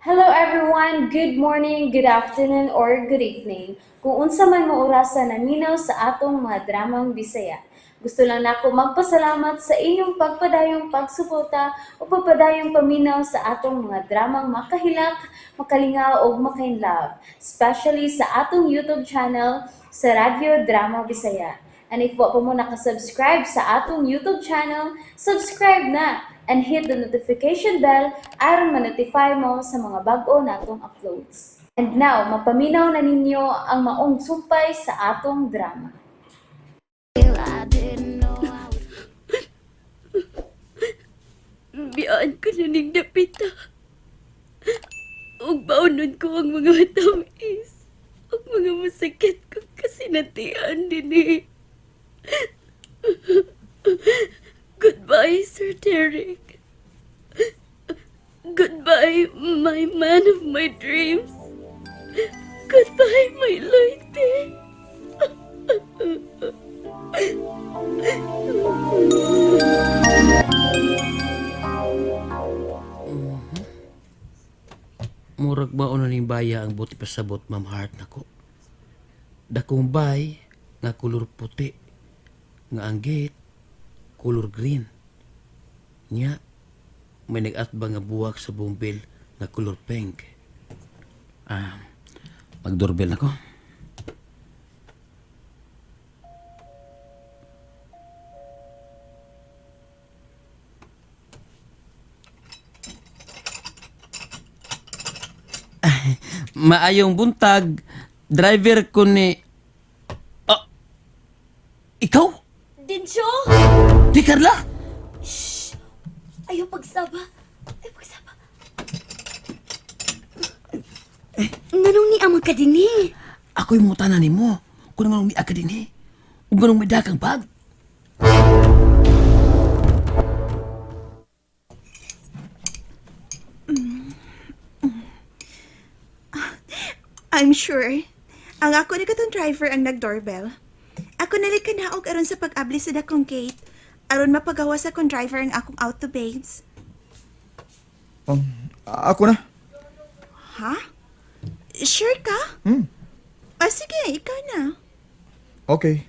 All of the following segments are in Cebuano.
Hello everyone! Good morning, good afternoon, or good evening. Kung unsa man mo orasa naminaw sa atong mga dramang Bisaya. Gusto lang nako magpasalamat sa inyong pagpadayong pagsuporta o pagpadayong paminaw sa atong mga dramang makahilak, makalingaw ug makainlove, especially sa atong YouTube channel sa Radyo Drama Bisaya. And if wa pa mo nakasubscribe sa atong YouTube channel, subscribe na and hit the notification bell aron ma-notify mo sa mga bag-o natong uploads. And now, mapaminaw na ninyo ang maong sumpay sa atong drama. Biyaan ko na ning dapita. Ug baunon ko ang mga matamis. Ug mga masakit ko kasinatian din eh. Goodbye, Sir Derek. Goodbye, my man of my dreams. Goodbye, my Loite. Murag ba na ning baya ang buti pasabot, Ma'am Heart nako. Dakong bay nga kulor puti nga ang gate kulor green. Nya may nag-atbang nga buwak sa bumbil nga kulor pink. Ah, mag-doorbell ako. Maayong buntag, driver ko ni. Ah, ikaw? Dinsyo! Di Carla? Ayaw pagsaba. Ayaw pagsaba. Nganong ni amang ka din eh? Ako'y mutana nimo. Kung nganong miag ka din eh. Ug nganong may dakang bag. I'm sure. Ang ako ni katong driver ang nag-doorbell. Ako nalik kanaog aron sa pag-abli sa dakong gate. Aron mapagawa sa akong driver ang akong auto babes. Ako na. Ha? Sure ka? Hmm. Ah, sige, ikaw na. Okay.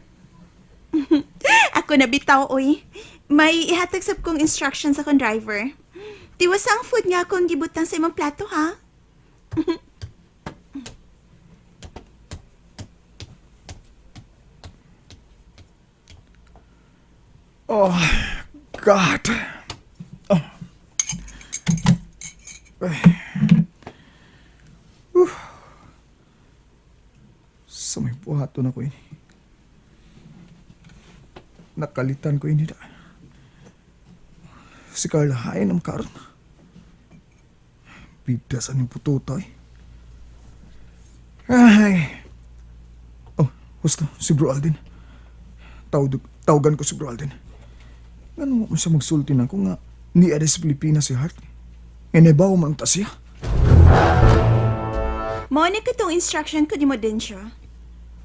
Ako na bitaw, oy. May ihatag sab kong instructions akong driver. Tiwas ang food nga akong gibutang sa imong plato, ha? Oh, God. Oh. Ay. Whew. Sa may buhaton ako ini. Nakalitan ko ini da. Si Carla hain ang karon. Bida sa ning pututoy. Ay. Oh, husto, si Bro Alden. Tawag, tawagan ko si Bro Alden. Ngano mo siya magsulti na ako nga ni ada sa Pilipinas si Hart? Nga man ta siya. Mao ni katong instruction ko nimo din siya.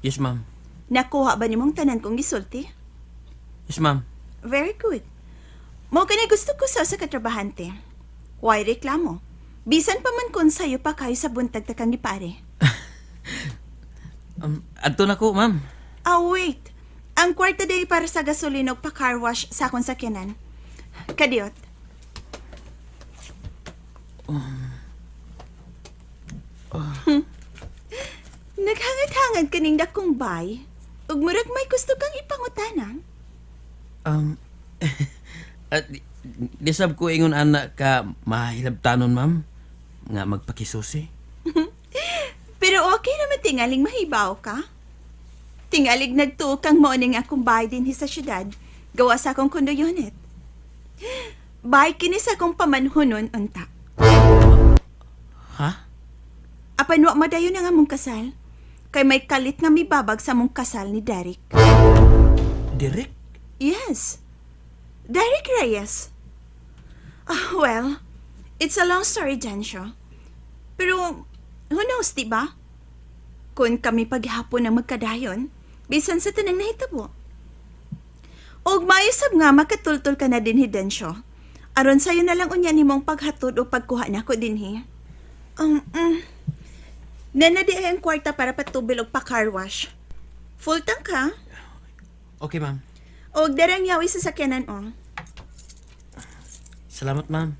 Yes, ma'am. Nakuha ba nimong tanan kong gisulti? Yes, ma'am. Very good. Mo kani gusto ko sa usa ka trabahante. Why reklamo? Bisan pa man kun sayo pa kayo sa buntag ta kang gipare. Adto na ko, ma'am. Ah, wait. Ang kwarta day para sa gasolina ug pa car wash sa akong sakyanan. Kadiot. Naghangad-hangad kaning dakong bay. Ug murag may gusto kang ipangutana. At di sab ko ingon anak ka mahilabtanon, ma'am, nga magpakisusi. Pero okay naman tingaling mahibaw ka. Tingalig nagtuo kang mao ning akong bahay dinhi sa syudad. Gawa sa akong condo unit. Bahay kini sa akong pamanhunon unta. Ha? Apan wa madayon ang among kasal. Kay may kalit nga mibabag sa among kasal ni Derek. Direk? Yes. Derek Reyes. Ah, well, it's a long story, Densho. Pero, who knows, di ba? Kung kami paghapon ang magkadayon, bisan sa tanang nahitabo. Og maisab nga makatultol ka na dinhi, Densho. Aron sayo na lang unya nimong paghatod o pagkuha nako dinhi. Nana di ay ang kwarta para patubil og pa-car wash. Full tank ha? Okay, ma'am. Og darang yawi sa sakyanan oh. Salamat, ma'am.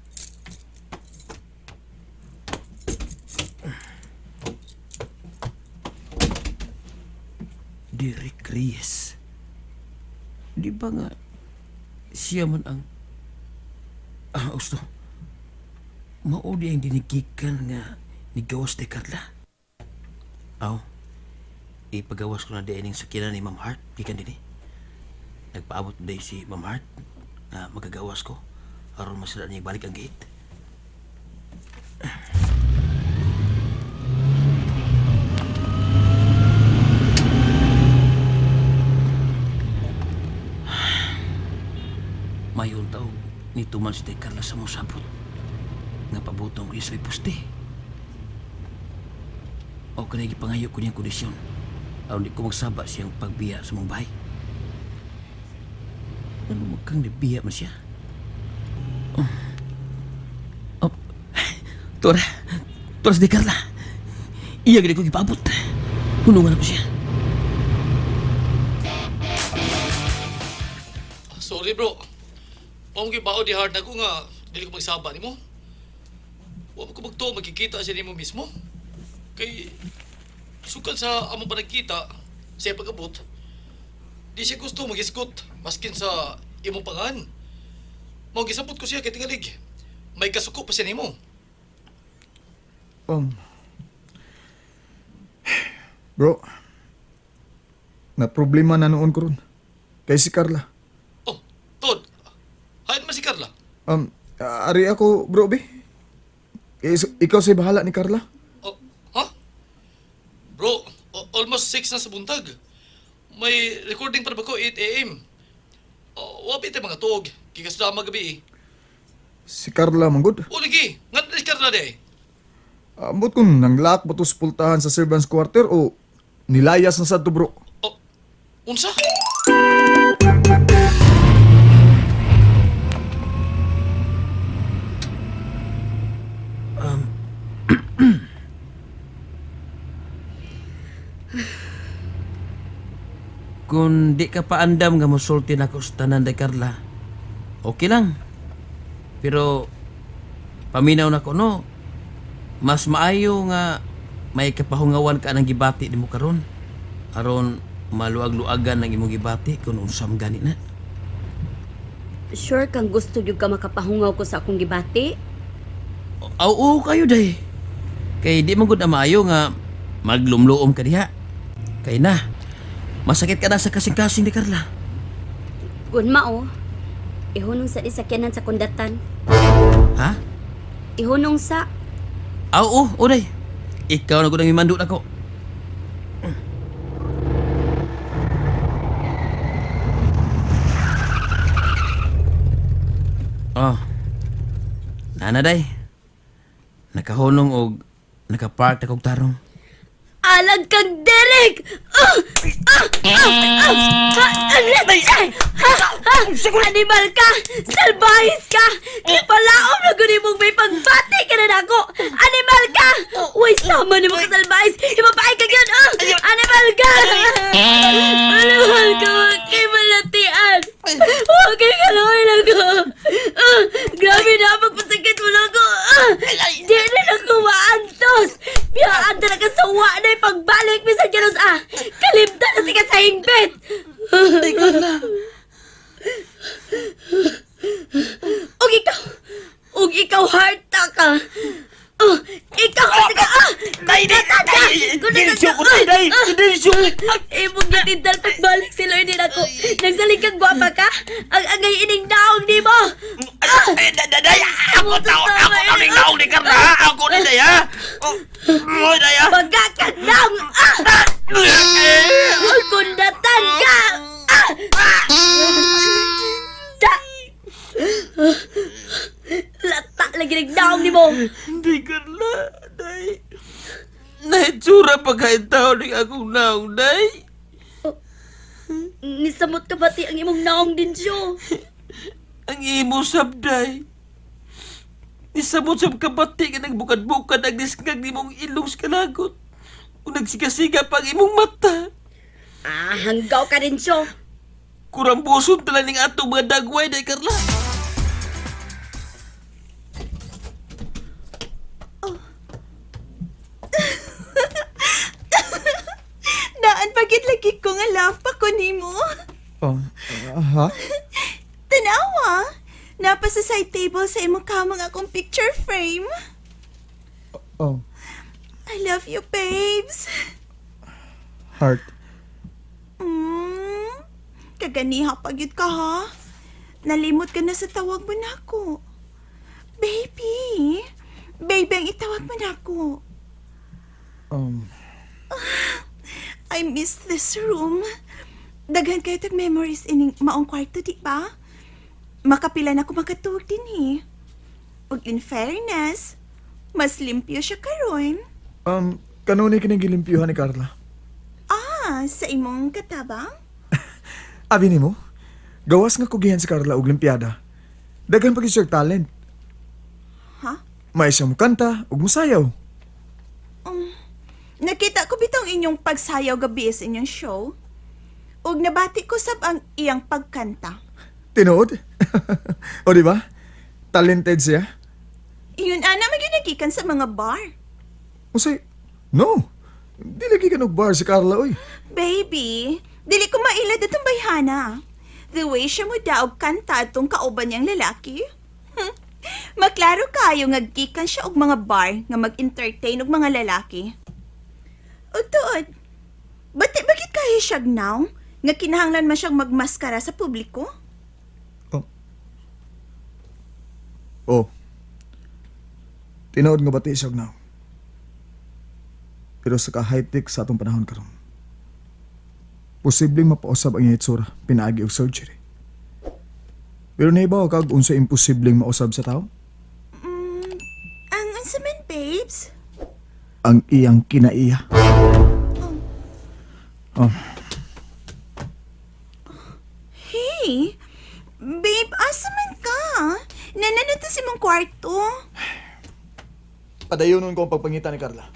Derek Reyes. Di ba nga siya man ang gusto. Mao di ang dinigikan nga ni Gawas de Carla. Aw, ipagawas ko na di ining sakyanan ni Ma'am Hart. Gikan dinhi. Nagpaabot na si Ma'am Hart na magagawas ko aron masira niya balik ang gate. Mayon taog ni tuman si Carla sa mosabot nga pabutong ko sa poste. O kanay gipangayo ko niyang kondisyon aron di ko magsaba siyang pagbiya sa mong bahay. Ano magkang nibiya man siya? Oh. Oh. Tora. Tora si Carla. Iya gid ko gipaabot. Hunungan ako siya. Sorry bro. Wa mo gibao di hard nako nga dili ko magsaba nimo. Wa mo ko magtuo magkikita siya nimo mismo. Kay sukad sa among panagkita sa pag-abot, di siya gusto magisgot maskin sa imong pangan. Mao gisabot ko siya kay tingalig. May kasuko pa siya nimo. Bro, na problema na noon ko ron. Kay si Carla. Oh, Tod. Hain man si Carla. Ari ako, bro, be. Ikaw say bahala ni Carla. Oh, ha? Bro, almost 6 na sa buntag. May recording pa na ba ko 8 a.m. Oh, wapi tayo mga tuog. Gikas na magabi eh. Si Carla, manggod. O lagi, nga na si Carla di eh. Ambot kung nanglaak ba to sa pultahan sa servants quarter o nilayas na sa to, bro. Oh, unsa? Kung di ka paandam nga mosulti na ko sa tanan day Carla, okay lang. Pero paminaw na ko no, mas maayo nga may kapahungawan ka ng gibati nimo karon. Aron maluag-luagan ng imong gibati kung unsam gani na. Sure kang gusto gyud ka makapahungaw ko sa akong gibati? Aw, oo kayo day. Kay di man gud na maayo nga maglumluom ka diha. Kay na, masakit ka na sa kasing-kasing ni Carla. Kun mao, ihunong sa di sakyanan sa kundatan. Ha? Ihunong sa. Aw, oo, oo day. Ikaw na gud ang imando nako. Oh. Nana day. Nakahunong og nakapark na kog tarong. Alag kang Derek! Ah! Ah! Ah! Ah! Ha! Ah! Ha! Ha! Animal ka! Salbahis ka! Ipalaom na guni mong may pagbati ka na nako! Animal ka! Uy, sama ni mga salbahis! Ibabae ka gyud! Ah! Animal ka! Animal ka! Huwag kay malatian! Huwag kay kaloy lang ko! Ah! Grabe na! Pagpasakit mo na ako! Ah! Di na lang ko maantos! Biyaan talaga sa wa na ipagbalik bisan ka ah! Kalimtan na tika sa hingbit! Ug ikaw! Ug ikaw harta ka! Oh, ikaw harta ka! Ah! Day, day, day! Dinisyo ko, day, day! Dinisyo ko! Imong gitindal pagbalik si Lloyd din ako. Nagsalig kang gwapa ka? Ang angay ining naong ni mo! Day, day! Ako tao, ako tao ning naong ni Carla! Ako ni day ha! Oy, day ha! Magkakanaong! Ah! Kundatan ka! Ah! Ta! Lata lagi nagnaong ni mo! Hindi, Carla. Day. Naitsura pa kayo tao ng akong naong, day. Nisamot ka bati ang imong naong din siyo. Ang imo sabday. Isabot sa kabati nga nagbukad-bukad ang disngag nimong ilong sa kalagot. Ug nagsigasiga pa ang imong mata. Ah, hanggaw ka rin siyo. Kurambuson tala ning atong mga dagway day Carla. Daan pagit lagi ko nga love pa ko nimo. Oh, ha? Tanawa! Napa sa side table sa imong kamang akong picture frame. Oh, I love you, babes. Heart. Kaganiha pagyud ka ha. Nalimot ka na sa tawag mo nako. Baby. Baby ang itawag mo nako. I miss this room. Daghan kayo tag memories ining maong kwarto, di ba? Makapila na ko makatuog din eh. Ug in fairness, mas limpyo siya karon. Kanunay kining gilimpyuhan ni Carla. Ah, sa imong katabang? Abi nimo, gawas nga kugihan si Carla og limpiada. Daghan pa gyud siya og talent. Ha? May siya mukanta ug musayaw. Nakita ko bitong inyong pagsayaw gabi sa inyong show. Ug nabati ko sab ang iyang pagkanta. Tinuod? O di ba? Talented siya. Iyon ana maginagikan sa mga bar. Usay, no. Di lagi ka bar si Carla, oy. Baby, dili ko mailad itong bayhana. The way siya mo daog kanta atong kauban niyang lalaki. Maklaro kayo nga gikan siya og mga bar nga mag-entertain og mga lalaki. O tuod, bati bakit kayo siya now? Nga kinahanglan man siyang magmaskara sa publiko? Oh. Oh. Tinuod nga bati siya og now. Pero sa ka-high-tech sa atong panahon karon. Posibleng mapausab ang iyang itsura pinaagi og surgery. Pero naibaw kag unsa imposibleng mausab sa tao? Ang unsa man, babes? Ang iyang kinaiya. Oh, Hey, babe, asa man ka? Nanano to si mong kwarto? Padayonon ko ang pagpangita ni Carla.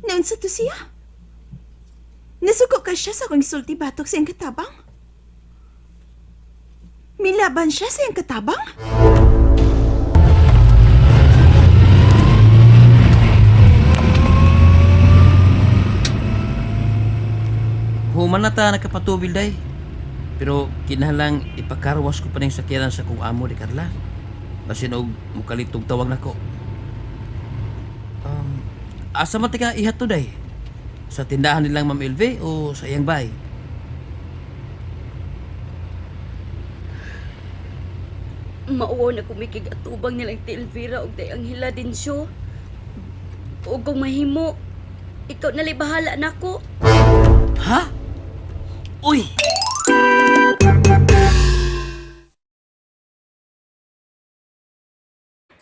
Naunsa to siya? Nasuko ka siya sa akong sulti batok sa iyang katabang? Milaban siya sa iyang katabang? Human na ta nakapatubil day. Pero kinahanglang ipakarwas ko pa ning sakyanan sa kong amo di Carla. Basin og mukalitog tawag nako. Asa man tika ihat to day? Sa tindahan nilang Ma'am LV o sa iyang bahay? Mauwaw na kumikig at tubang nilang ti Elvira og day ang hila din siyo. Og kung mahimo, ikaw nalay bahala nako. Ha? Uy!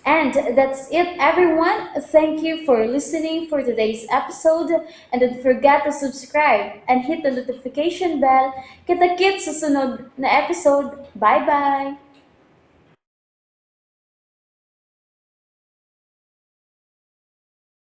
And that's it, everyone. Thank you for listening for today's episode. And don't forget to subscribe and hit the notification bell. Kita-kits sa sunod na episode. Bye-bye!